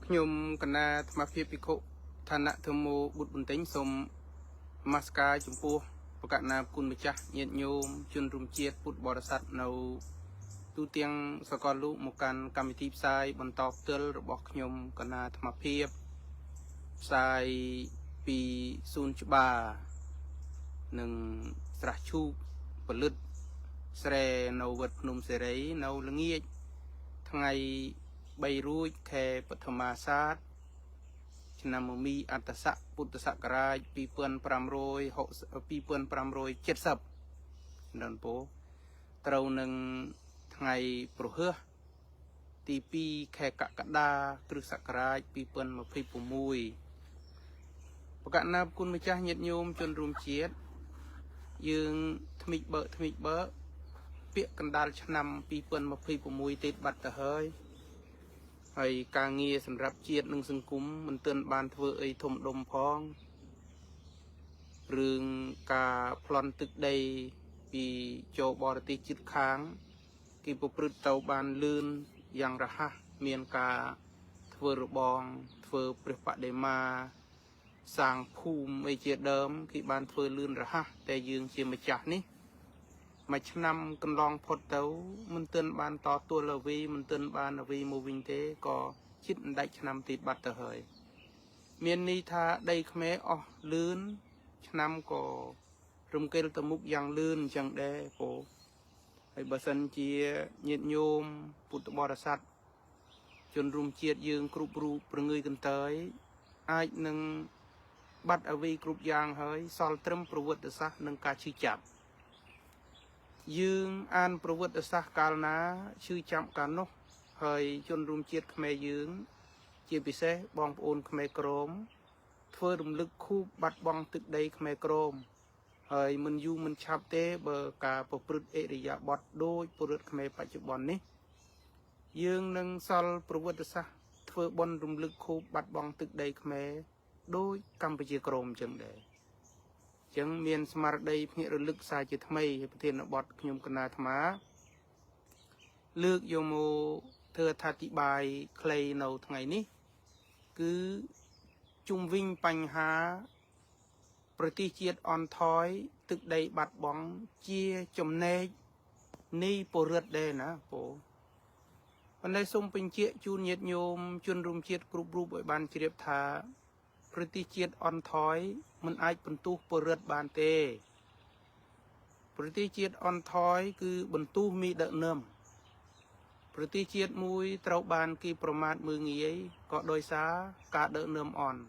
ខ្ញុំកណាអាត្មាភាពភិក្ខុឋានៈធម្មោបុត្របន្ទិញសូមនមស្ការចំពោះប្រកាសណាគុណម្ចាស់ញាតិញោមជនរួមជាតិពុទ្ធបរិស័ទនៅទូទាំងសកលលោកមកកាន់កម្មវិធីផ្សាយបន្តផ្ទាល់របស់ខ្ញុំកណាអាត្មាភាពផ្សាយពីសួនច្បារនិងស្រះឈូកផលិតស្រែនៅវត្តភ្នំសេរីនៅល្ងាចថ្ងៃ3រួចខែបឋមាសាទឆ្នាំមមីអត្តស័កពុទ្ធសករាជ2560 2570ដល់ពោត្រូវនឹងថ្ងៃប្រហ័សទី2ខែកក្កដាគ្រិស្តសករាជ2026ប្រកាសណាគុណម្ចាស់ញាតិញោមជនរួមជាតិយើងថ្មិចបើកថ្មិចបើកពាក្យកណ្ដាលឆ្នាំ2026ទៀតបាត់ទៅហើយហើយការងារសម្រាប់ជាតិនិងសង្គមមិនទាន់បានធ្វើអីធំដុំផងរឿងការប្លន់ទឹកដីពីចូលបរទេសជិតខាងគេប្រព្រឹត្តទៅបានលឿនយ៉ាងរហ័សមានការធ្វើរបងធ្វើព្រះបដិមាសាងភូមិអីជាដើមគេបានធ្វើលឿនរហ័សតែយើងជាម្ចាស់នេះមួយឆ្នាំកន្លងផុតទៅមិនទាន់បានតទួលអ្វីមិនទាន់បានអ្វីមកវិញទេក៏ជិតអណ្ដាច់ឆ្នាំទៀតបាត់ទៅហើយមានន័យថាដីខ្មែរអស់លឿនឆ្នាំក៏រំកិលទៅមុខយ៉ាងលឿនអញ្ចឹងដែរពូហើយបើសិនជាញាតិញោមពុទ្ធបរិស័ទជនរួមជាតិយើងគ្រប់រូបប្រងើយកន្តើយអាចនឹងបាត់អ្វីគ្រប់យ៉ាងហើយសល់ត្រឹមប្រវត្តិសាស្ត្រនិងការឈឺចាប់យើងអានប្រវត្តិសាស្ត្រកាលណាឈឺចាប់កាលនោះហើយជនរួមជាតិខ្មែរយើង ជាពិសេសបងប្អូនខ្មែរក្រមធ្វើរំលឹកខួបបាត់បង់ទឹកដីខ្មែរក្រមហើយមិនយូរមិនឆាប់ទេបើការប្រព្រឹត្តអិរិយាបថដូចពលរដ្ឋខ្មែរបច្ចុប្បន្ននេះយើងនឹងសល់ប្រវត្តិសាស្ត្រធ្វើបុណ្យរំលឹកខួបបាត់បង់ទឹកដីខ្មែរដូចកម្ពុជាក្រមអញ្ចឹងដែរអញ្ចឹងមានស្មារតីភ្ញាក់រលឹកសារជាថ្មីប្រធានបទខ្ញុំកណាអាត្មាលើកយកមកធ្វើអត្ថាធិប្បាយខ្លីនៅថ្ងៃនេះគឺជុំវិញបញ្ហាប្រទេសជាតិអន់ថយទឹកដីបាត់បង់ជាចំណែកនៃពលរដ្ឋដែរណាពូប៉ុន្តែសូមបញ្ជាក់ជូនញាតិញោមជនរួមជាតិគ្រប់រូបឲ្យបានជ្រាបថាប្រទេសជាតិអន់ថយមិនអាចបន្ទោសពលរដ្ឋបានទេប្រទេសជាតិអន់ថយគឺបន្ទោសមីដឹកនាំប្រទេសជាតិមួយត្រូវបានគេប្រមាថមើលងាយក៏ដោយសារការដឹកនាំអន់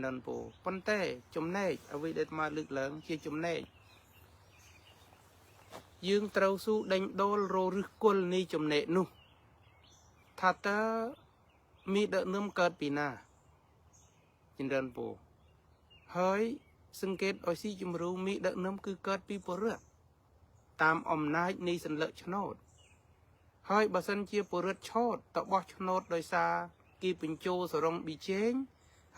និនពូប៉ុន្តែចំណែកអ្វីដែលអាត្មាលើកឡើងជាចំណែកយើងត្រូវស៊ូដេញដូលរឫសគល់នៃចំណែកនោះថាតើមីដឹកនាំកើតពីណាចម្រើនពូហើយសង្កេតឲ្យស៊ីជម្រៅមីដឹកនាំគឺកើតពីពលរដ្ឋតាមអំណាចនៃសន្លឹកឆ្នោតហើយបើសិនជាពលរដ្ឋឆោតទៅបោះឆ្នោតដោយសារគេបញ្ចូលសរងប៊ីជេង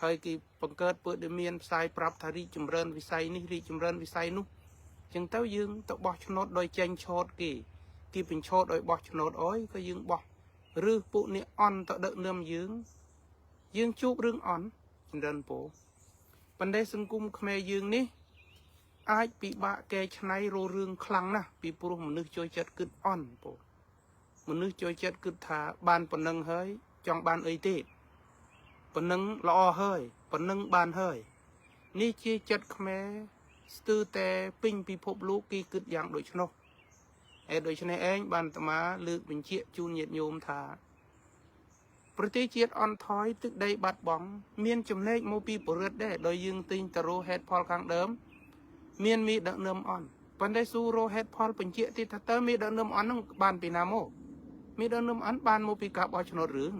ហើយគេបង្កើតព័ត៌មានផ្សាយប្រាប់ថារីកចម្រើនវិស័យនេះរីកចម្រើនវិស័យនោះចឹងទៅយើងទៅបោះឆ្នោតដោយចេញឆោតគេគេបញ្ឆោតឲ្យបោះឆ្នោតអើយក៏យើងបោះឬពួកនេះអន់ទៅដឹកនាំយើងយើងជួបរឿងអន់ចម្រើនពោប៉ុន្តែសង្គមខ្មែរយើងនេះអាចពិបាកកែច្នៃររឿងខ្លាំងណាស់ពីព្រោះមនុស្សចូលចិត្តគិតអន់ពោមនុស្សចូលចិត្តគិតថាបានប៉ុណ្ណឹងហើយចង់បានអីទេប៉ុណ្ណឹងល្អហើយប៉ុណ្ណឹងបានហើយនេះជាចិត្តខ្មែរស្ទើរតែពេញពិភពលោកគេគិតយ៉ាងដូចនោះឯដូច្នេះឯងបានអាត្មាលើកបញ្ជាក់ជូនញាតិញោមថាប្រទេសជាតិអន់ថយទឹកដីបាត់បង់មានចំណែកមកពីពលរដ្ឋដែរដោយយើងទិញទៅរកហេតុផលខាងដើមមានមីដឹកនាំអន់ប៉ុន្តែស៊ូរកហេតុផលបញ្ជាក់ទៀតថាតើមីដឹកនាំអន់ហ្នឹងបានពីណាមកមីដឹកនាំអន់បានមកពីការបោះឆ្នោតរឿង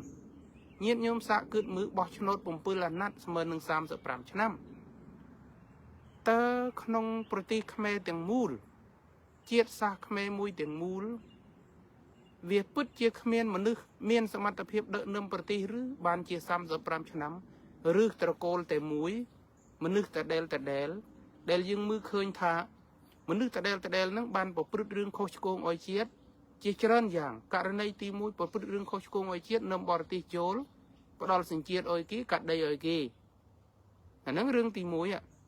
ញាតិញោមសាកគិតមើលបោះឆ្នោត7អាណត្តិស្មើនឹង35ឆ្នាំតើក្នុងប្រទេសខ្មែរទាំងមូលជាតិសាសន៍ខ្មែរមួយទាំងមូលវាពិតជាគ្មានមនុស្សមានសមត្ថភាពដឹកនាំប្រទេសឬបានជា35ឆ្នាំឬត្រកូលតែមួយមនុស្សតដែលតដែលដែលយើងមើលឃើញថាមនុស្សតដែលតដែលនឹងបានប្រព្រឹត្តរឿងខុសឆ្គងឲ្យជាតិជាច្រើនយ៉ាងករណីទី1ប្រព្រឹត្តរឿងខុសឆ្គងឲ្យជាតិនៅបរទេសចូល ផ្ដល់សញ្ជាតិអុយគេកាត់ដីអុយគេអាហ្នឹងរឿងទី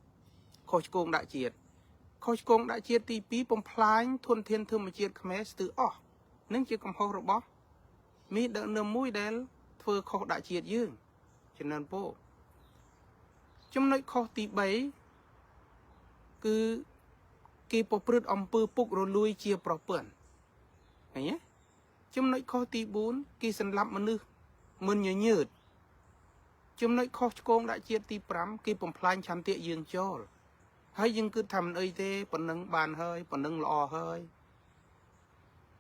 1ខុសឆ្គងដាក់ជាតិខុសឆ្គងដាក់ជាតិទី2បំផ្លាញធនធានធម្មជាតិខ្មែរស្ទើរអស់នឹងជាកំហុសរបស់មេដឹកនាំមួយដែលធ្វើខុសដាក់ជាតិយើងចំណិនពោចំណុចខុសទី3គឺគេប្រព្រឹត្តអំពើពុករលួយជាប្រព័ន្ធឃើញទេចំណុចខុសទី4គេសម្លាប់មនុស្សមិនញញើតចំណុចខុសឆ្គងដាក់ជាតិទី5គេបំផ្លាញឆន្ទៈយើងចូលហើយយើងគិតថាមិនអីទេប៉ុណ្ណឹងបានហើយប៉ុណ្ណឹងល្អហើយ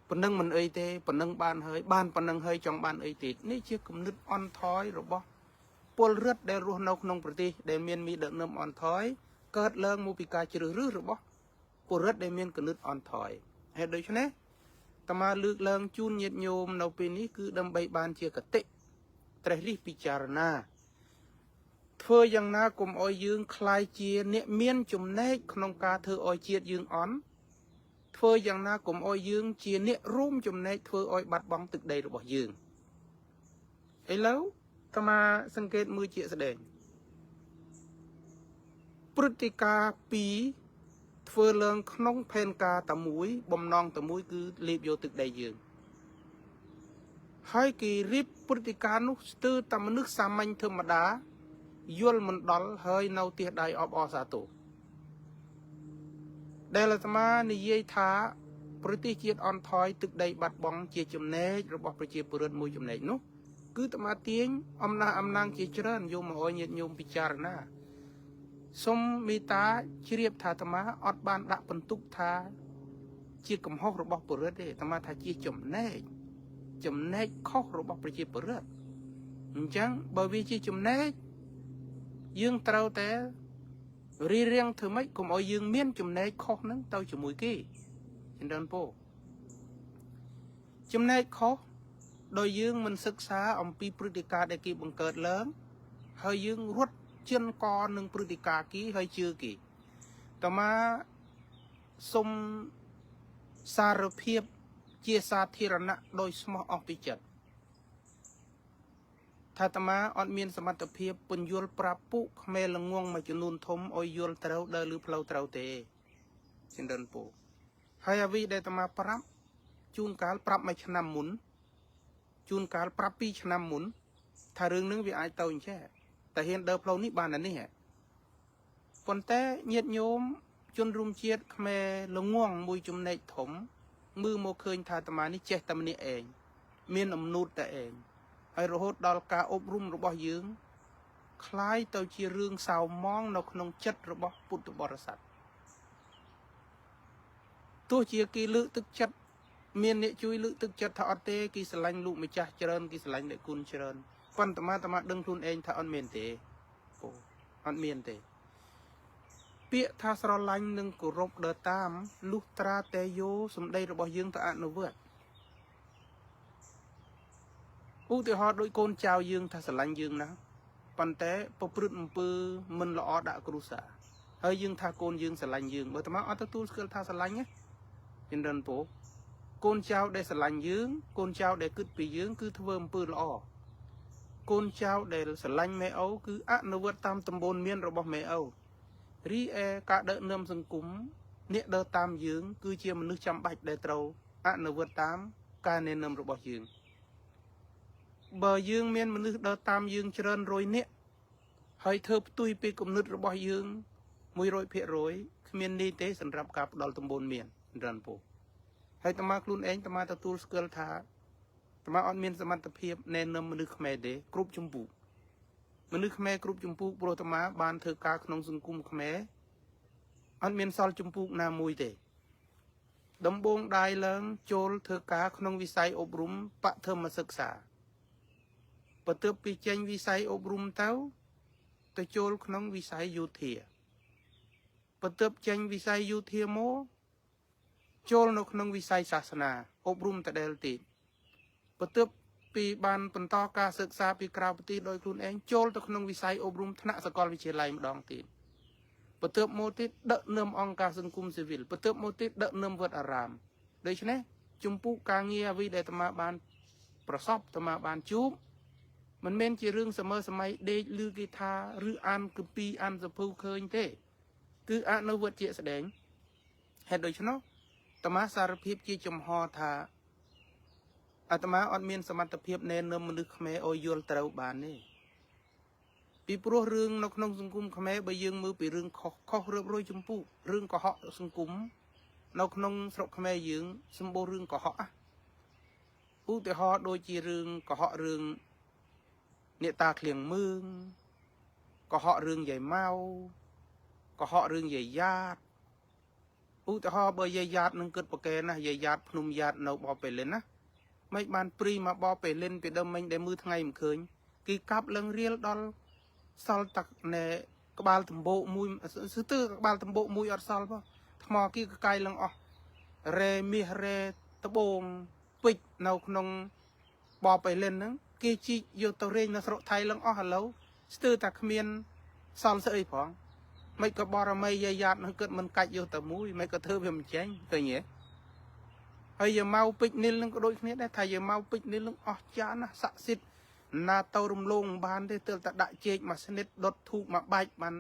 ប៉ុណ្ណឹងមិនអីទេប៉ុណ្ណឹងបានហើយបានប៉ុណ្ណឹងហើយចង់បានអីទៀតនេះជាគំនិតអន់ថយរបស់ពលរដ្ឋដែលរស់នៅក្នុងប្រទេសដែលមានមីដឹកនាំអន់ថយកើតឡើងមកពីការជ្រើសរើសរបស់ពលរដ្ឋដែលមានគំនិតអន់ថយហេតុដូច្នេះតមាលើកឡើងជូនញាតិញោមនៅពេលនេះគឺដើម្បីបានជាកតិត្រេះរិះពិចារណាធ្វើយ៉ាងណាកុំអោយយើងคล้ายជាអ្នកមានចំណែកក្នុងការធ្វើឲ្យជាតិយើងអន់ធ្វើយ៉ាងណាកុំអោយយើងជាអ្នករួមចំណែកធ្វើឲ្យបាត់បង់ទឹកដីរបស់យើងឥឡូវអាត្មាសង្កេតមើលជាក់ស្ដែងព្រឹត្តិការណ៍2ធ្វើឡើងក្នុងផែនការតែមួយបំណងតែមួយគឺលេបយកទឹកដីយើងហើយគេរៀបព្រឹត្តិការណ៍នោះស្ទើរតែមនុស្សសាមញ្ញធម្មតាយល់មិនដល់ហើយនៅទះដៃអបអរសាទរដែលអាត្មានិយាយថាប្រទេសជាតិអន់ថយទឹកដីបាត់បង់ជាចំណែករបស់ប្រជាពលរដ្ឋមួយចំណែកនោះគឺអាត្មាទាញអំណះអំណាងជាច្រើនយកមកឲ្យញាតិញោមពិចារណាសូមមេត្តាជ្រាបថាអាត្មាអត់បានដាក់បន្ទុកថាជាកំហុសរបស់ពលរដ្ឋទេអាត្មាថាជាចំណែកចំណែកខុសរបស់ប្រជាពលរដ្ឋអញ្ចឹងបើវាជាចំណែកយើងត្រូវតែរៀបរៀងធ្វើម៉េចកុំឲ្យយើងមានចំណែកខុសហ្នឹងទៅជាមួយគេចម្រើនពោចំណែកខុសដោយយើងមិនសិក្សាអំពីព្រឹត្តិការណ៍ដែលគេបង្កើតឡើងហើយយើងរត់ជិនកនឹងព្រឹត្តិការណ៍គេហើយជឿគេតមាសុំសារភាពជាសាធារណៈដោយស្មោះអស់ពីចិត្តថាអាត្មាអត់មានសមត្ថភាពពន្យល់ប្រាប់ពួកខ្មែរល្ងងមួយចំនួនធំឲ្យយល់ត្រូវដើរលើផ្លូវត្រូវទេចម្រើនពូហើយអ្វីដែលអាត្មាប្រាប់ជួនកាលប្រាប់មួយឆ្នាំមុនជួនកាលប្រាប់2ឆ្នាំមុនថារឿងនឹងវាអាចទៅអញ្ចេះតែហ៊ានដើរផ្លូវនេះបានអានេះប៉ុន្តែញាតិញោមជនរួមជាតិខ្មែរល្ងងមួយចំណែកធំមើលមកឃើញថាអាត្មានេះចេះតែម្នាក់ឯងមានអំនួតតែឯងហើយរហូតដល់ការអប់រំរបស់យើងคล้ายទៅជារឿងសៅមងនៅក្នុងចិត្តរបស់ពុទ្ធបរិស័ទទោះជាគេលើកទឹកចិត្តមានអ្នកជួយលើកទឹកចិត្តថាអត់ទេគេស្រឡាញ់លោកម្ចាស់ច្រើនគេស្រឡាញ់អ្នកគុណច្រើនប៉ុន្តែអាត្មាដឹងខ្លួនឯងថាអត់មានទេពូអត់មានទេពាក្យថាស្រឡាញ់និងគោរពដើរតាមលុះត្រាតែយោសម្ដីរបស់យើងទៅអនុវត្តឧទាហរណ៍ដូចកូនចៅយើងថាស្រឡាញ់យើងណាស់ប៉ុន្តែប្រព្រឹត្តអំពើមិនល្អដាក់គ្រួសារហើយយើងថាកូនយើងស្រឡាញ់យើងបើអាត្មាអត់ទទួលស្គាល់ថាស្រឡាញ់ណាចម្រើនពូកូនចៅដែលស្រឡាញ់យើងកូនចៅដែលគិតពីយើងគឺធ្វើអំពើល្អកូនចៅដែលស្រឡាញ់ម៉ែឪគឺអនុវត្តតាមតំបូនមានរបស់ម៉ែឪរីឯការដឹកនាំសង្គមអ្នកដើរតាមយើងគឺជាមនុស្សចាំបាច់ដែលត្រូវអនុវត្តតាមការណែនាំរបស់យើងបើយើងមានមនុស្សដើរតាមយើងច្រើនរយនាក់ហើយធ្វើផ្ទុយពីគំនិតរបស់យើង100%គ្មានន័យទេសម្រាប់ការផ្ដល់តំបូនមានរនពូហើយអាត្មាខ្លួនឯងអាត្មាទទួលស្គាល់ថាអាត្មាអត់មានសមត្ថភាពណែនាំមនុស្សខ្មែរទេគ្រប់ចម្ពោះមនុស្សខ្មែរគ្រប់ចម្ពោះព្រោះអាត្មាបានធ្វើការក្នុងសង្គមខ្មែរអត់មានសល់ចម្ពោះណាមួយទេដំបងដាយឡើងចូលធ្វើការក្នុងវិស័យអប់រំបឋមសិក្សាបន្ទាប់ពីចេញវិស័យអប់រំទៅទៅចូលក្នុងវិស័យយោធាបន្ទាប់ចេញវិស័យយោធាមកចូលនៅក្នុងវិស័យសាសនាអប់រំតដែលទៀតបន្ទាប់ពីបានបន្តការសិក្សាពីក្រៅប្រទេសដោយខ្លួនឯងចូលទៅក្នុងវិស័យអប់រំថ្នាក់សាកលវិទ្យាល័យម្ដងទៀតបន្ទាប់មកទៀតដឹកនាំអង្គការសង្គមស៊ីវិលបន្ទាប់មកទៀតដឹកនាំវត្តអារាមដូច្នេះចំពោះការងារអ្វីដែលអាត្មាបានប្រសពអាត្មាបានជួប មិនមែនជារឿងសម័យសម័យដេកឬគេថាឬអានគម្ពីរអានសភៅឃើញទេ គឺអនុវត្តជាក់ស្ដែងហេតុដូច្នោះអាត្មាសារភាពជាចំហថាអាត្មាអត់មានសមត្ថភាពណែនាំមនុស្សខ្មែរឲ្យយល់ត្រូវបានទេពីព្រោះរឿងនៅក្នុងសង្គមខ្មែរបើយើងមើលពីរឿងខុសខុសរៀបរយចម្ពោះរឿងកុហកសង្គមនៅក្នុងស្រុកខ្មែរយើងសម្បូររឿងកុហកឧទាហរណ៍ដូចជារឿងកុហករឿងអ្នកតាឃ្លៀងមឿងកុហករឿងយាយម៉ៅកុហករឿងយាយយ៉ាតឧទាហរណ៍បើយាយយ៉ាតនឹងគិតប្រកែណាយាយយ៉ាតភ្នំយ៉ាតនៅបបេលិនណាមិនបានព្រីមកបបេលិនពីដើមមិញដែលមើលថ្ងៃមិនឃើញគេកាប់លឹងរៀលដល់សល់តាណែក្បាលដំបូកមួយស្ទើរក្បាលដំបូកមួយអត់សល់ផងថ្មគេកកាយលឹងអស់រ៉េមាសរ៉េត្បូងពេជ្រនៅក្នុងបបេលិនហ្នឹងគេជីកយកទៅរែងនៅស្រុកថៃលឹងអស់ឥឡូវស្ទើរតែគ្មានសល់ស្អីផងមិនក៏បរមីយាយយ៉ាតនឹងគិតមិនកាច់យកតែមួយមិនក៏ធ្វើវាមិនចេញឃើញទេហើយយកមកពេជ្រនីលនឹងក៏ដូចគ្នាដែរថាយកមកពេជ្រនីលនឹងអស់ចាណាស់ស័ក្តិសិទ្ធិណាទៅរំលងបានទេទើបតែដាក់ចេកមួយស្និតដុតធូបមួយបាច់បាន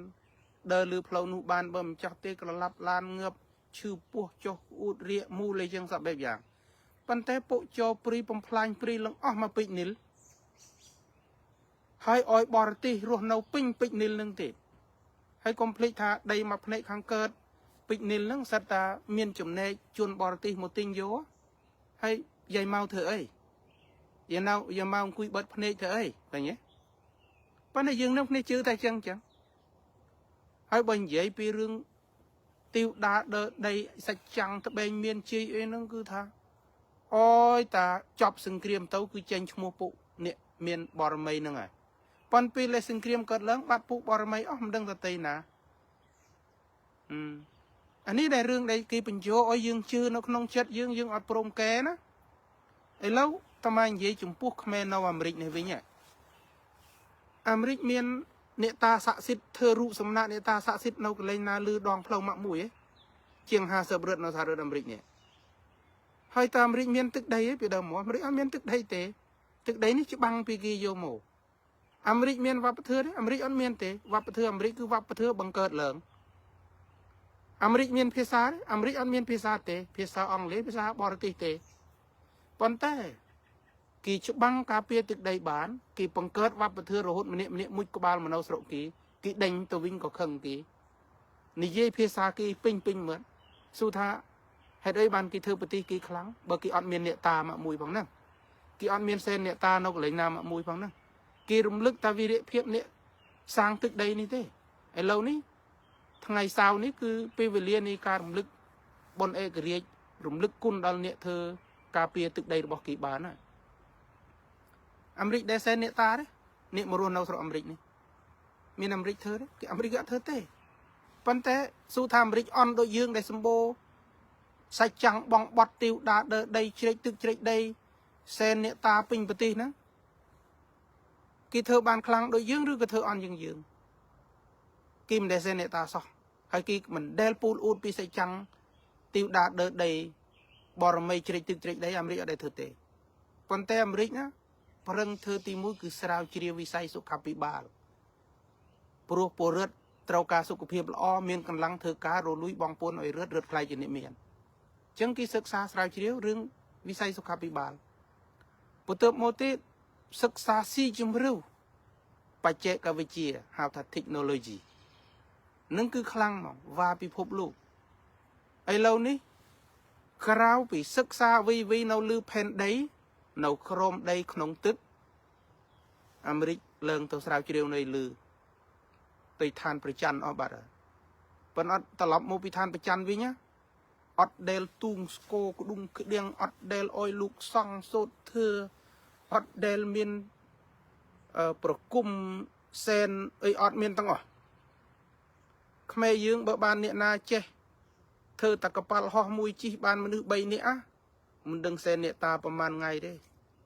ដើរលើផ្លូវនោះបានបើមិនចោះទេក្រឡាប់ឡានងើបឈឺពោះចុះអួតរាកមូលអីចឹងសពបែបយ៉ាងប៉ុន្តែពួកចោព្រីបំផ្លាញព្រីលងអស់មកពេជ្រនីលហើយឲ្យបរទេសរស់នៅពេញពេជ្រនីលនឹងទេហើយកុំភ្លេចថាដីមួយភ្នែកខាងកើតពេជ្រនីលនឹងសិតតាមានចំណែកជនបរទេសមកទិញយកហើយយាយមកធ្វើអីយាយនៅយាយមកអង្គុយបិទភ្នែកធ្វើអីឃើញទេប៉ុន្តែយើងនឹងគ្នាជឿតែចឹងចឹងហើយបើនិយាយពីរឿងទីវដាដើដីសាច់ចាំងត្បេងមានជ័យអីហ្នឹងគឺថាអូយតាចប់សង្គ្រាមទៅគឺចេញឈ្មោះពួកអ្នកមានបរមីហ្នឹងហើយប៉ុន្តែពេលសង្គ្រាមកើតឡើងបាត់ពួកបរមីអស់មិនដឹងទៅទីណាអានេះដែលរឿងដែលគេបញ្យោឲ្យយើងជឿនៅក្នុងចិត្តយើងយើងអត់ព្រមកែណាឥឡូវតើមកនិយាយចំពោះខ្មែរនៅអាមេរិកនេះវិញអាមេរិកមានអ្នកតាស័ក្តិសិទ្ធធ្វើរូបសំណាកអ្នកតាស័ក្តិសិទ្ធនៅកន្លែងណាលឺដងផ្លូវម៉ាក់មួយជាង50រដ្ឋនៅសហរដ្ឋអាមេរិកនេះហើយតើអាមេរិកមានទឹកដីឯពីដើមមកអាមេរិកអត់មានទឹកដីទេទឹកដីនេះច្បាំងពីគេយកមកអាមេរិកមានវប្បធម៌ទេអាមេរិកអត់មានទេវប្បធម៌អាមេរិកគឺវប្បធម៌បង្កើតឡើងអាមេរិកមានភាសាទេអាមេរិកអត់មានភាសាទេភាសាអង់គ្លេសភាសាបរទេសទេប៉ុន្តែគេច្បាំងការពារទឹកដីបានគេបង្កើតវប្បធម៌រហូតម្នាក់ម្នាក់មួយក្បាលមកនៅស្រុកគេគេដេញទៅវិញក៏ខឹងគេនិយាយភាសាគេពេញពេញមើលសួរថាហេតុអីបានគេធ្វើប្រទេសគេខ្លាំងបើគេអត់មានអ្នកតាមកមួយផងហ្នឹងគេអត់មានសែនអ្នកតានៅកន្លែងណាមកមួយផងហ្នឹងគេរំលឹកតាវីរភាពអ្នកសាងទឹកដីនេះទេឥឡូវនេះថ្ងៃសៅរ៍នេះគឺពេលវេលានៃការរំលឹកបុណ្យឯករាជ្យរំលឹកគុណដល់អ្នកធ្វើការពារទឹកដីរបស់គេបានណាអាមេរិកដែលសែនអ្នកតាទេអ្នកមករស់នៅស្រុកអាមេរិកនេះមានអាមេរិកធ្វើទេគេអាមេរិកគេអត់ធ្វើទេប៉ុន្តែសួរថាអាមេរិកអន់ដូចយើងដែលសម្បូរសាច់ចាំងបងបត់ទីវដាដើដីជ្រែកទឹកជ្រែកដីសែនអ្នកតាពេញប្រទេសហ្នឹងគេធ្វើបានខ្លាំងដូចយើងឬក៏ធ្វើអន់ជាងយើងគេមិនដែលសែនអ្នកតាសោះហើយគេមិនដែលពូលអួតពីសាច់ចាំងទីវដាដើដីបរមីជ្រែកទឹកជ្រែកដីអាមេរិកអត់ដែលធ្វើទេប៉ុន្តែអាមេរិកណាប្រឹងធ្វើទីមួយគឺស្រាវជ្រាវវិស័យសុខាភិបាលព្រោះពលរដ្ឋត្រូវការសុខភាពល្អមានកម្លាំងធ្វើការរលួយបងប្អូនឲ្យរឹតរឹតខ្លាយជាអ្នកមានអញ្ចឹងគេសិក្សាស្រាវជ្រាវរឿងវិស័យសុខាភិបាលបន្ទាប់មកទៀតសិក្សាស៊ីជម្រៅបច្ចេកវិទ្យាហៅថា technology នឹងគឺខ្លាំងហ្មងវ៉ាពិភពលោកឥឡូវនេះក្រៅពីសិក្សាវីវីនៅលើផែនដីនៅក្រោមដីក្នុងទឹកអាមេរិកឡើងទៅស្រាវជ្រាវនៅលើទៅឋានប្រច័នអស់បាត់ហើយប៉ុន្តែអត់ត្រឡប់មកពីឋានប្រច័នវិញណាអត់ដែលទូងស្គរក្ដុងក្ដៀងអត់ដែលអោយលោកសង្ឃសូត្រធ្វើអត់ដែលមានប្រគុំសែនអីអត់មានទាំងអស់ខ្មែរយើងបើបានអ្នកណាចេះធ្វើតកប៉ាល់ហោះមួយជីកបានមនុស្ស3នាក់អាមិនដឹងសែនអ្នកតាប្រហែលថ្ងៃទេ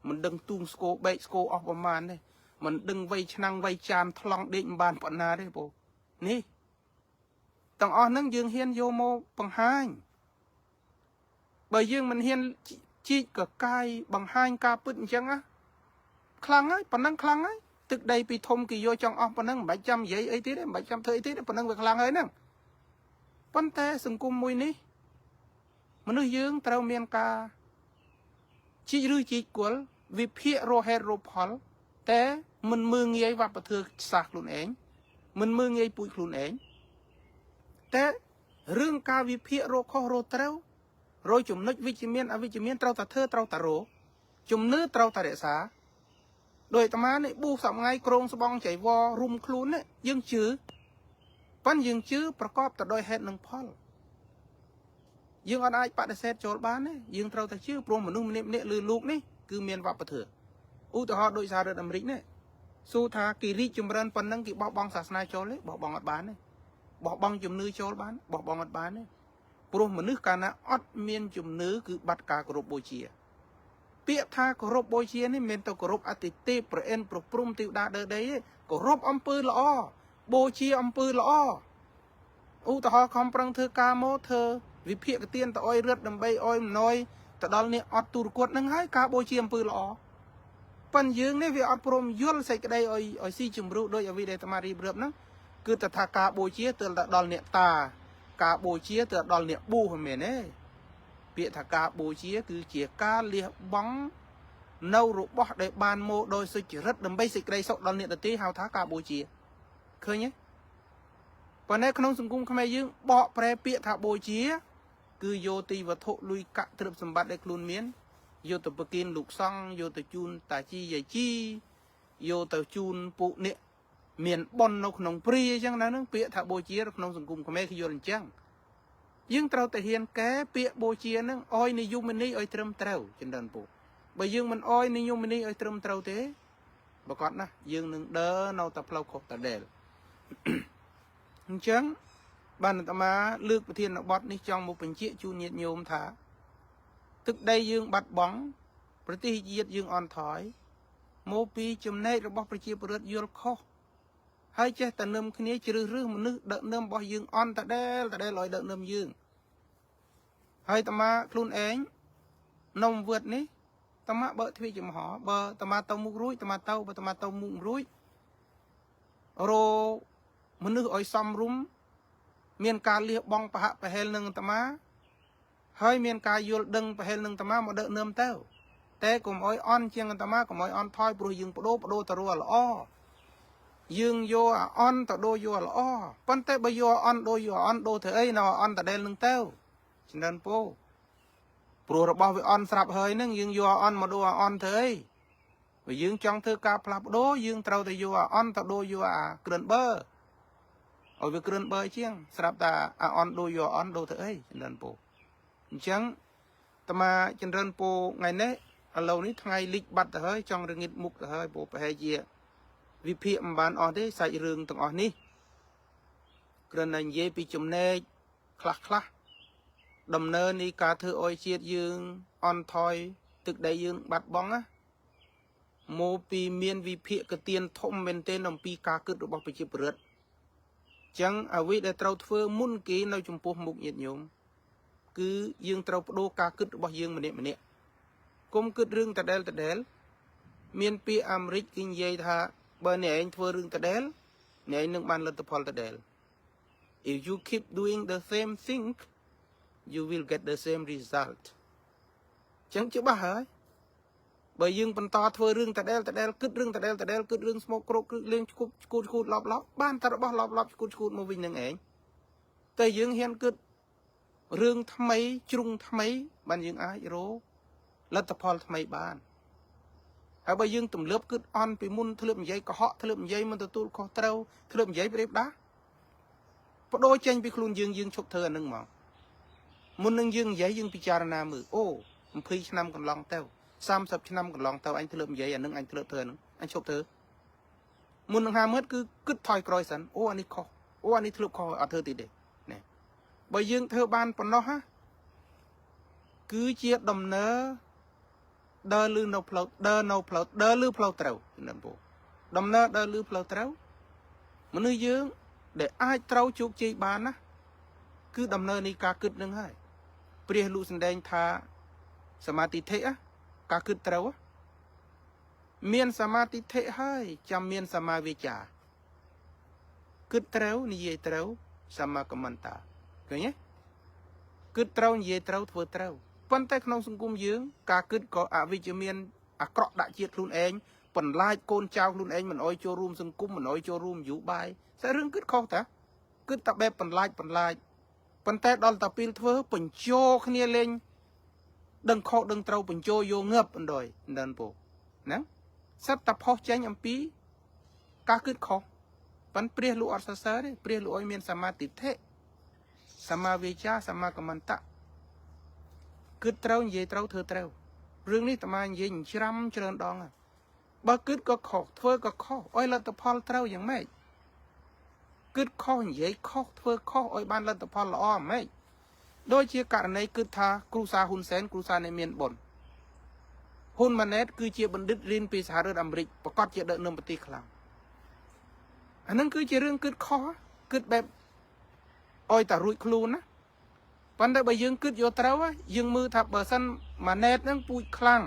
មិនដឹងទូងស្គរបែកស្គរអស់ប្រហែលទេមិនដឹងវ័យឆ្នាំងវ័យចានថ្លង់ដេកមិនបានប៉ុណ្ណាទេពូនេះទាំងអស់ហ្នឹងយើងហ៊ានយកមកបង្ហាញបើយើងមិនហ៊ានជីកកកាយបង្ហាញការពិតអញ្ចឹងណាខ្លាំងហើយប៉ុណ្ណឹងខ្លាំងហើយ។ ទឹកដីពីធំគេយកចង់អស់ប៉ុណ្ណឹងមិនបាច់ចាំនិយាយអីទៀតទេមិនបាច់ចាំធ្វើអីទៀតទេប៉ុណ្ណឹងវាខ្លាំងហើយហ្នឹងប៉ុន្តែសង្គមមួយនេះមនុស្សយើងត្រូវមានការជីកឬជីកគល់វិភាគរហេតុរផល តែមិនមើងងាយវប្បធម៌សាសខ្លួនឯងមិនមើងងាយពូជខ្លួនឯងតែរឿងការវិភាគរកខុសរកត្រូវរយចំណុចវិជ្ជមានអវិជ្ជមានត្រូវតែធ្វើត្រូវតែរកជំនឿត្រូវតែរក្សាដោយអាត្មានេះប៊ូសប្ងៃក្រងស្បង់ចៃវររុំខ្លួននេះយើងជឿប៉ិនយើងជឿប្រកបទៅដោយហេតុនិងផលយើងអត់អាចបដិសេធចូលបានទេយើងត្រូវតែជឿព្រោះមនុស្សម្នាក់ម្នាក់លើលោកនេះគឺមានវប្បធម៌ឧទាហរណ៍ដូចសហរដ្ឋអាមេរិកនេះសួរថាគេរីកចម្រើនប៉ុណ្ណឹងគេបោះបង់សាសនាចូលទេបោះបង់អត់បានទេបោះបង់ជំនឿចូលបានបោះបង់អត់បានទេព្រោះមនុស្សកាលណាអត់មានជំនឿគឺបាត់ការគោរពបូជា ពាក្យថាគោរពបូជានេះមិនមែនទៅគោរពអតិទេពព្រះឥន្ទ្រប្រព្រំទេវតាដើដីទេគោរពអំពើល្អបូជាអំពើល្អឧទាហរណ៍ខំប្រឹងធ្វើការមកធ្វើវិភាគទានទៅអុយរឹតដើម្បីអុយអំណយទៅដល់នេះអត់ទូរគតនឹងហើយការបូជាអំពើល្អប៉ិនយើងនេះវាអត់ព្រមយល់សេចក្តីឲ្យឲ្យស៊ីជម្រុះដោយអវិដែលអាត្មារៀបរាប់ហ្នឹងគឺតែថាការបូជាទៅដល់អ្នកតា ការបូជាទៅដល់អ្នកបួសមិនមែនទេពាក្យថាការបូជាគឺជាការលះបង់នៅរបស់ដែលបានមកដោយសុចរិតដើម្បីសេចក្តីសុខដល់អ្នកដទៃហៅថាការបូជាឃើញទេប៉ុន្តែក្នុងសង្គមខ្មែរយើងបកប្រែពាក្យថាបូជា គឺយកទីវត្ថុលុយកាក់ទ្រព្យសម្បត្តិដែលខ្លួនមានយកទៅប្រគេនលោកសង្ឃយកទៅជូនតាជីយាយជីយកទៅជូនពួកអ្នកមានបុណ្យនៅក្នុងព្រាអញ្ចឹងណាហ្នឹងពាក្យថាបូជានៅក្នុងសង្គមខ្មែរគេយល់អញ្ចឹងយើងត្រូវតែហ៊ានកែពាក្យបូជាហ្នឹងឲ្យនិយមន័យឲ្យត្រឹមត្រូវចម្រើនពូបើយើងមិនអោយនិយមន័យឲ្យត្រឹមត្រូវទេប្រកាសណាស់យើងនឹងដើរនៅតែផ្លូវខុសតដែល អញ្ចឹងបានអាត្មាលើកប្រធានបទនេះចង់មកបញ្ជាក់ជូនញាតិញោមថា ទឹកដីយើងបាត់បង់ប្រទេសជាតិយើងអន់ថយមកពីចំណែករបស់ប្រជាពលរដ្ឋយល់ខុសហើយចេះតែនឹមគ្នាជ្រើសរើសមនុស្សដឹកនាំរបស់យើងអន់តដែលតដែលឲ្យដឹកនាំយើងហើយអាត្មាខ្លួនឯងនំវត្តនេះអាត្មាបើកទ្វារចំហបើអាត្មាទៅមុខរួចអាត្មាទៅបើអាត្មាទៅមុខរួចរមនុស្សឲ្យសមរម្យមានការលះបង់ប្រហាក់ប្រហែលនឹងអាត្មាហើយមានការយល់ដឹងប្រហែលនឹងអាត្មាមកដឹកនាំទៅតែកុំអោយអន់ជាងអាត្មាកុំអោយអន់ថយព្រោះយើងបដូរបដូរទៅរកល្អយើងយកអាអន់ទៅដូរយកអាល្អប៉ុន្តែបើយកអន់ដូរយកអន់ដូរធ្វើអីនៅអន់តដែលនឹងទៅចម្រើនពោព្រោះរបស់វាអន់ស្រាប់ហើយនឹងយើងយកអន់មកដូរអន់ធ្វើអីបើយើងចង់ធ្វើការផ្លាស់ប្ដូរយើងត្រូវតែយកអាអន់ទៅដូរយកអាក្រិនបើឲ្យវាក្រិនបើជាងស្រាប់តែអាអន់ដូរយកអន់ដូរធ្វើអីចម្រើនពោអញ្ចឹងអាត្មាចម្រើនពោថ្ងៃនេះឥឡូវនេះថ្ងៃលិចបាត់ទៅហើយចង់រងិតមុខទៅហើយព្រោះប្រហែលជាវិភាគមិនបានអស់ទេសាច់រឿងទាំងអស់នេះគ្រាន់តែនិយាយពីចំណែកខ្លះខ្លះដំណើរនៃការធ្វើអោយជាតិយើងអន់ថយទឹកដីយើងបាត់បង់ណាមកពីមានវិភាគទានធំមែនទែនអំពីការគិតរបស់ប្រជាពលរដ្ឋចឹងអ្វីដែលត្រូវធ្វើមុនគេនៅចំពោះមុខញាតិញោមគឺយើងត្រូវបដូរការគិតរបស់យើងម្នាក់ម្នាក់គុំគិតរឿងតដែលតដែលមានពាក្យអាមេរិកគេនិយាយថាបើអ្នកឯងធ្វើរឿងតដែលអ្នកឯងនឹងបានលទ្ធផលតដែល If you keep doing the same thing, you will get the same result. ចឹងច្បាស់ហើយបើយើងបន្តធ្វើរឿងតដែលតដែលគិតរឿងតដែលតដែលគិតរឿងស្មោកគ្រោកគ្រឹកលេងឈួតឈួតឈួតឡប់ឡប់បានតែរបស់ឡប់ឡប់ឈួតឈួតមកវិញនឹងឯងតែយើងហ៊ានគិតរឿងថ្មីជ្រុងថ្មីបានយើងអាចរកលទ្ធផលថ្មីបានហើយបើយើងទម្លាប់គិតអន់ពីមុនធ្លាប់និយាយកុហកធ្លាប់និយាយមិនទទួលខុសត្រូវធ្លាប់និយាយប្រៀបដាបដូរចេញពីខ្លួនយើងយើងឈប់ធ្វើអានឹងមកមុននឹងយើងនិយាយយើងពិចារណាមើលអូ20ឆ្នាំកន្លងទៅ30ឆ្នាំកន្លងទៅអញធ្លាប់និយាយអានឹងអញធ្លាប់ធ្វើអានឹងអញឈប់ធ្វើមុននឹងហាមើលគឺគិតថយក្រោយសិនអូអានេះខុសអូអានេះធ្លាប់ខុសអត់ធ្វើទៀតទេណែបើយើងធ្វើបានប៉ុណ្ណោះហ่ะគឺជាដំណើរដើរលឺនៅផ្លូវដើរនៅផ្លូវដើរលឺផ្លូវត្រូវនឹងពូដំណើរដើរលឺផ្លូវត្រូវមនុស្សយើងដែលអាចត្រូវជោគជ័យបានណាគឺដំណើរនៃការគិតនឹងហើយព្រះលោកសម្ដែងថាសមាទិដ្ឋិការគិតត្រូវ មានសមាទិដ្ឋិហើយចាំមានសមាវិចាគិតត្រូវនិយាយត្រូវសមាកមន្តាឃើញទេគិតត្រូវនិយាយត្រូវធ្វើត្រូវប៉ុន្តែក្នុងសង្គមយើងការគិតក៏អវិជ្ជមានអាក្រក់ដាក់ជាតិខ្លួនឯងបន្លាចកូនចៅខ្លួនឯងមិនអោយចូលរួមសង្គមមិនអោយចូលរួមនយោបាយតែរឿងគិតខុសតាគិតតែបែបបន្លាចបន្លាចប៉ុន្តែដល់តែពេលធ្វើបញ្ជោគ្នាលេងដឹងខុសដឹងត្រូវបញ្ជោយកងើបបណ្ដោយដិនពូណាសិតតែផុសចេញអំពីការគិតខុសប៉ុន្តែព្រះលោកអត់សរសើរទេព្រះលោកឲ្យមានសមាទិដ្ឋិសមាវិជ្ជាសមាកមន្តៈគិតត្រូវនិយាយត្រូវធ្វើត្រូវរឿងនេះអាត្មានិយាយច្រាំច្រើនដងហើយបើគិតក៏ខុសធ្វើក៏ខុសឲ្យលទ្ធផលត្រូវយ៉ាងម៉េចគិតខុសនិយាយខុសធ្វើខុសឲ្យបានលទ្ធផលល្អហ្មេចដូចជាករណីគិតថាគ្រូសាហ៊ុនសែនគ្រូសានេះមានបុណ្យហ៊ុនម៉ាណែតគឺជាបណ្ឌិតរៀនពីសហរដ្ឋអាមេរិកប្រកាសជាដឹកនាំប្រទេសខ្លាំងអានឹងគឺជារឿងគិតខុសគិតបែបឲ្យតែរួចខ្លួនណាប៉ុន្តែបើយើងគិតយកត្រូវយើងមើលថាបើសិនម៉ាណែតហ្នឹងពូជខ្លាំង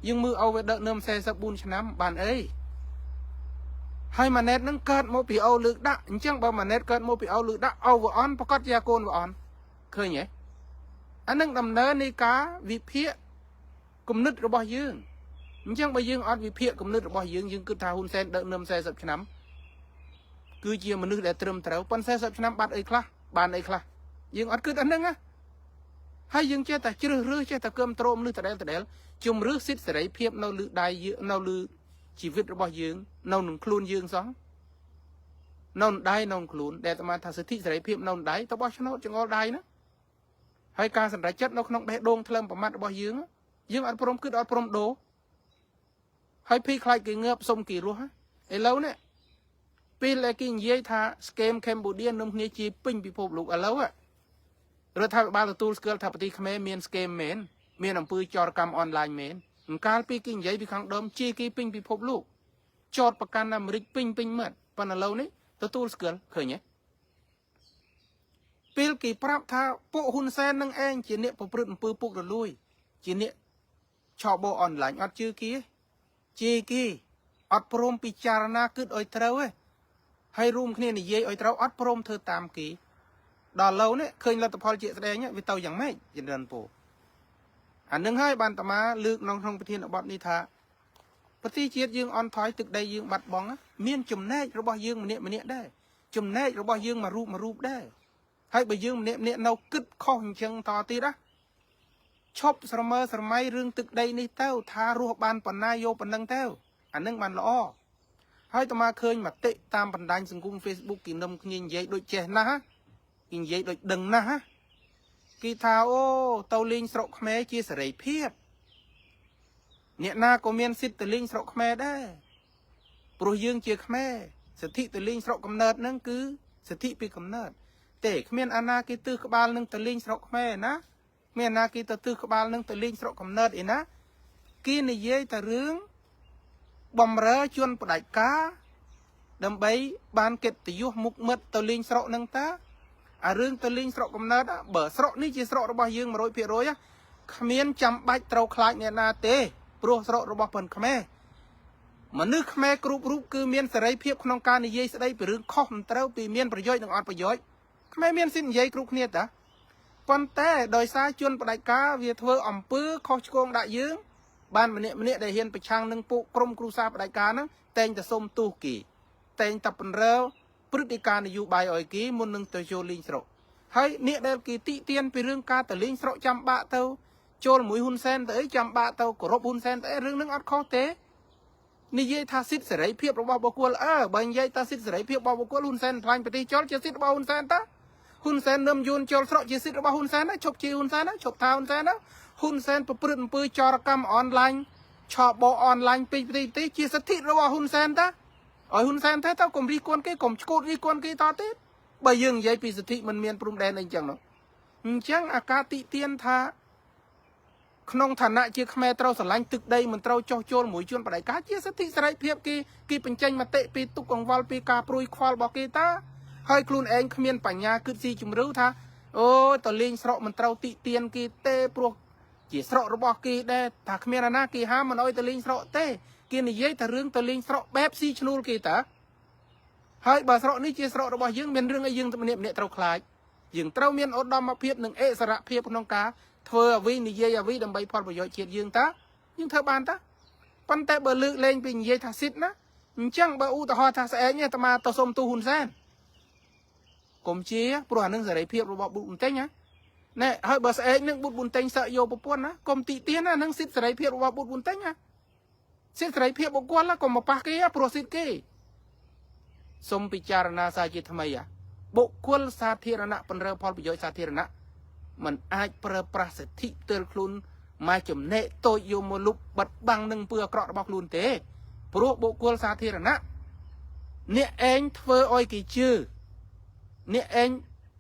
យើងមើលឲ្យវាដឹកនាំ44ឆ្នាំបានអីហើយម៉ាណែតហ្នឹងកើតមកពីអូលើកដាក់អញ្ចឹងបើម៉ាណែតកើតមកពីអូលើកដាក់អូវអន់ប្រកាសជាកូនវអន់ឃើញទេអានឹងដំណើរនៃការវិភាគគំនិតរបស់យើងអញ្ចឹងបើយើងអត់វិភាគគំនិតរបស់យើងយើងគិតថាហ៊ុនសែនដឹកនាំ40ឆ្នាំគឺជាមនុស្សដែលត្រឹមត្រូវប៉ុន្តែ40ឆ្នាំបាត់អីខ្លះបានអីខ្លះយើងអត់គិតអាហ្នឹងណាហើយយើងចេះតែជ្រើសរើសចេះតែគាំទ្រមនុស្សដដែលដដែលជំរឿសិទ្ធិសេរីភាពនៅលើដៃយើងនៅលើជីវិតរបស់យើងនៅនឹងខ្លួនយើងសោះនៅដៃនៅខ្លួនដែលអាត្មាថាសិទ្ធិសេរីភាពនៅដៃទៅបោះឆ្នោតចង្អុលដៃណាហើយការសម្រេចចិត្តនៅក្នុងបេះដូងថ្លើមប្រមាត់របស់យើងយើងអត់ព្រមគិតអត់ព្រមដូរហើយភីខ្លាចគេងើបសុំគេរស់ឥឡូវនេះពេលដែលគេនិយាយថា scam Cambodia នឹមគ្នាជាពេញពិភពលោកឥឡូវរដ្ឋាភិបាលទទួលស្គាល់ថាប្រទេសខ្មែរមាន scam មែនមានអំពើចោរកម្មអនឡាញមែនកាលពីគេនិយាយពីខាងដើមជាគេពេញពិភពលោកចោតប្រកាន់អាមេរិកពេញពេញមាត់ប៉ុន្តែឥឡូវនេះទទួលស្គាល់ឃើញទេពេលគេប្រាប់ថាពួកហ៊ុនសែននឹងឯងជាអ្នកប្រព្រឹត្តអំពើពុករលួយជាអ្នកឆបោអនឡាញអត់ជឿគេជេរគេអត់ព្រមពិចារណាគិតឲ្យត្រូវទេហើយរួមគ្នានិយាយឲ្យត្រូវអត់ព្រមធ្វើតាមគេដល់ឡូវនេះឃើញលទ្ធផលជាក់ស្ដែងវាទៅយ៉ាងម៉េចចម្រើនពរអានឹងហើយបានតាមាលើកក្នុងក្នុងប្រធានបទនេះថាប្រទេសជាតិយើងអន់ថយទឹកដីយើងបាត់បង់មានចំណែករបស់យើងម្នាក់ម្នាក់ដែរចំណែករបស់យើងមួយរូបមួយរូបដែរហើយបើយើងម្នាក់ម្នាក់នៅគិតខុសអញ្ចឹងតទៀតណាឈប់ស្រមើស្រមៃរឿងទឹកដីនេះទៅថារស់បានប៉ុណ្ណាយកប៉ុណ្ណឹងទៅអានឹងបានល្អហើយតើមកឃើញមតិតាមបណ្ដាញសង្គម Facebook គេនឹមគ្នានិយាយដូចចេះណាស់គេនិយាយដូចដឹងណាស់គេថាអូទៅលេងស្រុកខ្មែរជាសេរីភាពអ្នកណាក៏មានសិទ្ធិទៅលេងស្រុកខ្មែរដែរព្រោះយើងជាខ្មែរសិទ្ធិទៅលេងស្រុកកំណើតហ្នឹងគឺសិទ្ធិពីកំណើតទេគ្មានអាណាគេទិសក្បាលនឹងទៅលេងស្រុកខ្មែរណាគ្មានអាណាគេទៅទិសក្បាលនឹងទៅលេងស្រុកកំណើតអីណាគេនិយាយតែរឿងបំរើជនផ្ដាច់ការដើម្បីបានកិត្តិយសមុខមិត្តទៅលេងស្រុកនឹងតាអារឿងទៅលេងស្រុកកំណើតបើស្រុកនេះជាស្រុករបស់យើង100%គ្មានចាំបាច់ត្រូវខ្លាចអ្នកណាទេព្រោះស្រុករបស់ប៉ុនខ្មែរមនុស្សខ្មែរគ្រប់រូបគឺមានសេរីភាពក្នុងការនិយាយស្ដីពីរឿងខុសមិនត្រូវពីមានប្រយោជន៍និងអត់ប្រយោជន៍ខ្មែរមានសិទ្ធិនិយាយគ្រប់គ្នាតាប៉ុន្តែដោយសារជនផ្ដាច់ការវាធ្វើអំពើខុសឆ្គងដាក់យើងបានម្នាក់ម្នាក់ដែលហ៊ានប្រឆាំងនឹងពួកក្រុមគ្រួសារផ្ដាច់ការហ្នឹងតែងតែសុំទោសគេតែងតែពន្រើព្រឹត្តិការណ៍នយោបាយឲ្យគេមុននឹងទៅចូលលេងស្រុកហើយអ្នកដែលគេតិទៀនពីរឿងការទៅលេងស្រុកចាំបាក់ទៅចូលមួយហ៊ុនសែនទៅអីចាំបាក់ទៅគោរពហ៊ុនសែនទៅអីរឿងហ្នឹងអត់ខុសទេនិយាយថាសិទ្ធិសេរីភាពរបស់បុគ្គលអើបើនិយាយថាសិទ្ធិសេរីភាពរបស់បុគ្គលហ៊ុនសែនខ្លាញ់ប្រទេសចូលជាសិទ្ធិរបស់ហ៊ុនសែនតាហ៊ុនសែននឹមយួនចូលស្រុកជាសិទ្ធិរបស់ហ៊ុនសែនណាឈប់ជាហ៊ុនសែនណាឈប់ថាហ៊ុនសែនណាហ៊ុនសែនប្រព្រឹត្តអំពើចោរកម្មអនឡាញឆបោអនឡាញពេញប្រទេសទេជាសិទ្ធិរបស់ហ៊ុនសែនតាឲ្យហ៊ុនសែនទេទៅកុំរិះគន់គេកុំឈួតរិះគន់គេតទៀតបើយើងនិយាយពីសិទ្ធិមិនមានព្រំដែនអីចឹងនោះអញ្ចឹងអាការតិទៀនថាក្នុងឋានៈជាខ្មែរត្រូវស្រឡាញ់ទឹកដីមិនត្រូវចោះចូលមួយជួនបដិការជាសិទ្ធិសេរីភាពគេគេបញ្ចេញមតិពីទុកកង្វល់ពីការព្រួយខ្វល់របស់គេតាហើយខ្លួនឯងគ្មានបញ្ញាគិតស៊ីជម្រៅថាអូតលេងស្រុកមិនត្រូវតិទៀនគេទេព្រោះ ជាស្រុករបស់គេដែរថាគ្មានអាណាគេហាមមិនអោយទៅលេងស្រុកទេគេនិយាយតែរឿងទៅលេងស្រុកបែបស៊ីឈ្នួលគេតាហើយបើស្រុកនេះជាស្រុករបស់យើងមានរឿងអីយើងម្នាក់ម្នាក់ត្រូវខ្លាចយើងត្រូវមានឧត្តមភាពនិងអិសរភាពក្នុងការធ្វើអ្វីនិយាយអ្វីដើម្បីផលប្រយោជន៍ជាតិយើងតាយើងធ្វើបានតាប៉ុន្តែបើលើកលែងពីនិយាយថាសិទ្ធណាអញ្ចឹងបើឧទាហរណ៍ថាស្អែកនេះអាត្មាទៅសុំទូហ៊ុនសែនកុំជាព្រោះអានឹងសេរីភាពរបស់បុត្របន្ទិញណាណែហើយបើស្អែកនឹងបុត្រប៊ុនតេងសឹកយកប្រពន្ធណាកុំតិទៀនណានឹងសិទ្ធិសេរីភាពរបស់បុត្រប៊ុនតេងណាសិទ្ធិសេរីភាពបុគ្គលណាកុំមកប៉ះគេព្រោះសិទ្ធិគេសូមពិចារណាសាជាថ្មីអាបុគ្គលសាធារណៈពន្រើផលប្រយោជន៍សាធារណៈมันអាចប្រើប្រាស់សិទ្ធិផ្ទាល់ខ្លួនមកចំណែកតូចយកមកលុបបិទបាំងនឹងពើអាក្រក់របស់ខ្លួនទេព្រោះបុគ្គលសាធារណៈអ្នកឯងធ្វើឲ្យគេជឿអ្នកឯង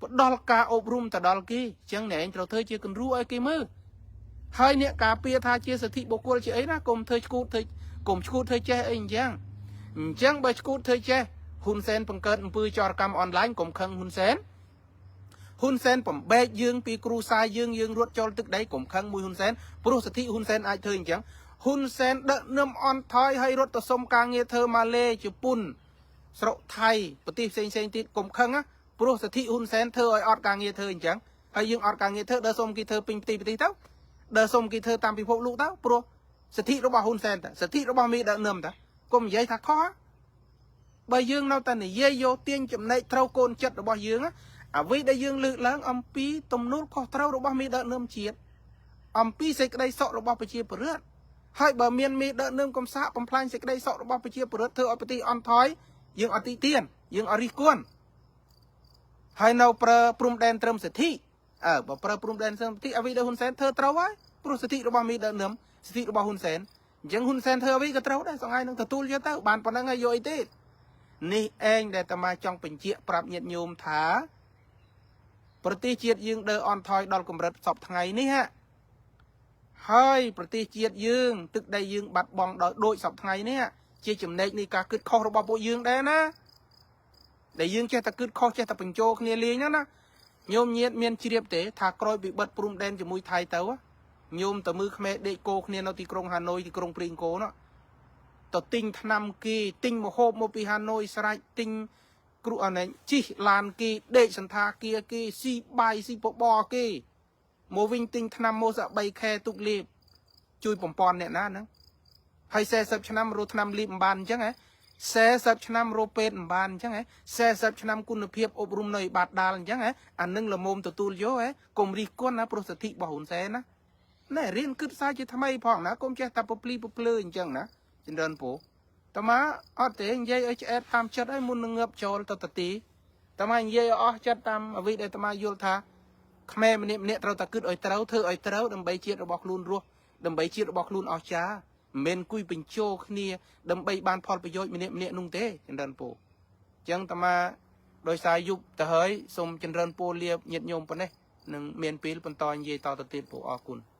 ផ្ដល់ការអប់រំទៅដល់គេអញ្ចឹងអ្នកឯងត្រូវធ្វើជាគំរូឲ្យគេមើលហើយអ្នកការពារថាជាសិទ្ធិបុគ្គលជាអីណាកុំធ្វើឈួតធ្វើកុំឈួតធ្វើចេះអីអញ្ចឹងអញ្ចឹងបើឈួតធ្វើចេះហ៊ុនសែនបង្កើតអំពើចោរកម្មអនឡាញកុំខឹងហ៊ុនសែនហ៊ុនសែនបំបែកយើងពីគ្រូសាយើងយើងរត់ចូលទឹកដីកុំខឹងមួយហ៊ុនសែនព្រោះសិទ្ធិហ៊ុនសែនអាចធ្វើអញ្ចឹងហ៊ុនសែនដឹកនាំអន់ថយហើយរត់ទៅសុំការងារធ្វើម៉ាឡេជប៉ុនស្រុកថៃប្រទេសផ្សេងផ្សេងទៀតកុំខឹងណាព្រោះសិទ្ធិហ៊ុនសែនធ្វើឲ្យអត់ការងារធ្វើអញ្ចឹងហើយយើងអត់ការងារធ្វើដើរសុំគេធ្វើពេញផ្ទៃប្រទេសទៅដើរសុំគេធ្វើតាមពិភពលោកទៅព្រោះសិទ្ធិរបស់ហ៊ុនសែនតាសិទ្ធិរបស់មេដឹកនាំតាកុំនិយាយថាខុសបើយើងនៅតែនិយាយយកទាញចំណែកត្រូវកូនចិត្តរបស់យើងអ្វីដែលយើងលើកឡើងអំពីទំនួលខុសត្រូវរបស់មេដឹកនាំជាតិអំពីសេចក្តីសុខរបស់ប្រជាពលរដ្ឋហើយបើមានមេដឹកនាំកំសាកបំផ្លាញសេចក្តីសុខរបស់ប្រជាពលរដ្ឋធ្វើឲ្យប្រទេសអន់ថយយើងអត់ទីទានយើងអត់រិះគន់ហើយនៅប្រើព្រំដែនត្រឹមសិទ្ធិអើបើប្រើព្រំដែនត្រឹមសិទ្ធិអ្វីដែលហ៊ុនសែនធ្វើត្រូវហើយព្រោះសិទ្ធិរបស់មេដឹកនាំសិទ្ធិរបស់ហ៊ុនសែនអញ្ចឹងហ៊ុនសែនធ្វើអ្វីក៏ត្រូវដែរសងៃនឹងទទួលយកទៅបានប៉ុណ្្នឹងហើយយកអីទេនេះឯងដែលអាត្មាចង់បញ្ជាក់ប្រាប់ញាតិញោមថាប្រទេសជាតិយើងដើរអន់ថយដល់កម្រិតសពថ្ងៃនេះហ่ะហើយប្រទេសជាតិយើងទឹកដីយើងបាត់បង់ដោយដូចសពថ្ងៃនេះជាចំណែកនៃការគិតខុសរបស់ពួកយើងដែរណាដែលយើងចេះតែគិតខុសចេះតែបញ្ចោគ្នាលេងណាណាញោមញាតមានជ្រាបទេថាក្រោយពីបិទព្រំដែនជាមួយថៃទៅញោមទៅមើលខ្មែរដេកគោគ្នានៅទីក្រុងហាណូយទីក្រុងព្រីងគោនោះទៅទិញថ្នាំគេទិញមហូបមកពីហាណូយស្រេចទិញគ្រូអណែជីកឡានគេដេកសន្តាគារគេស៊ីបាយស៊ីបបរគេមកវិញទិញថ្នាំម៉ូសា3ខែទុកលេបជួយបំពន់អ្នកណាហ្នឹងហើយ40ឆ្នាំរស់ថ្នាំលីបមិនបានអញ្ចឹងហ៎40ឆ្នាំរោពេទ្យមិនបានអញ្ចឹងហ៎40ឆ្នាំគុណភាពអប់រំនៅបាតដាលអញ្ចឹងហ៎អានឹងល្មមទទួលយកហ៎កុំរិះគន់ណាព្រោះសិទ្ធិរបស់ហ៊ុនសែនណាណែរៀនគិតសារជាថ្មីផងណាកុំចេះតែពភ្លីពភ្លើអញ្ចឹងណាចម្រើនពូតើមកអត់ទេនិយាយឲ្យឆ្អែតតាមចិត្តឲ្យមុននឹងងើបចូលទៅតទីតើមកនិយាយឲ្យអស់ចិត្តតាមអ្វីដែលតើមកយល់ថាខ្មែរម្នាក់ម្នាក់ត្រូវតែគិតឲ្យត្រូវធ្វើឲ្យត្រូវដើម្បីជាតិរបស់ខ្លួនរស់ដើម្បីជាតិរបស់ខ្លួនអស្ចារ្យមិនមែនគួយបញ្ជោគ្នាដើម្បីបានផលប្រយោជន៍ម្នាក់ម្នាក់នោះទេចម្រើនពូអញ្ចឹងតើមកដោយសារយប់ទៅហើយសូមចម្រើនពូលាញាតិញោមប៉ុណ្ណេះនឹងមានពេលបន្តនិយាយតទៅទៀតពូអរគុណ។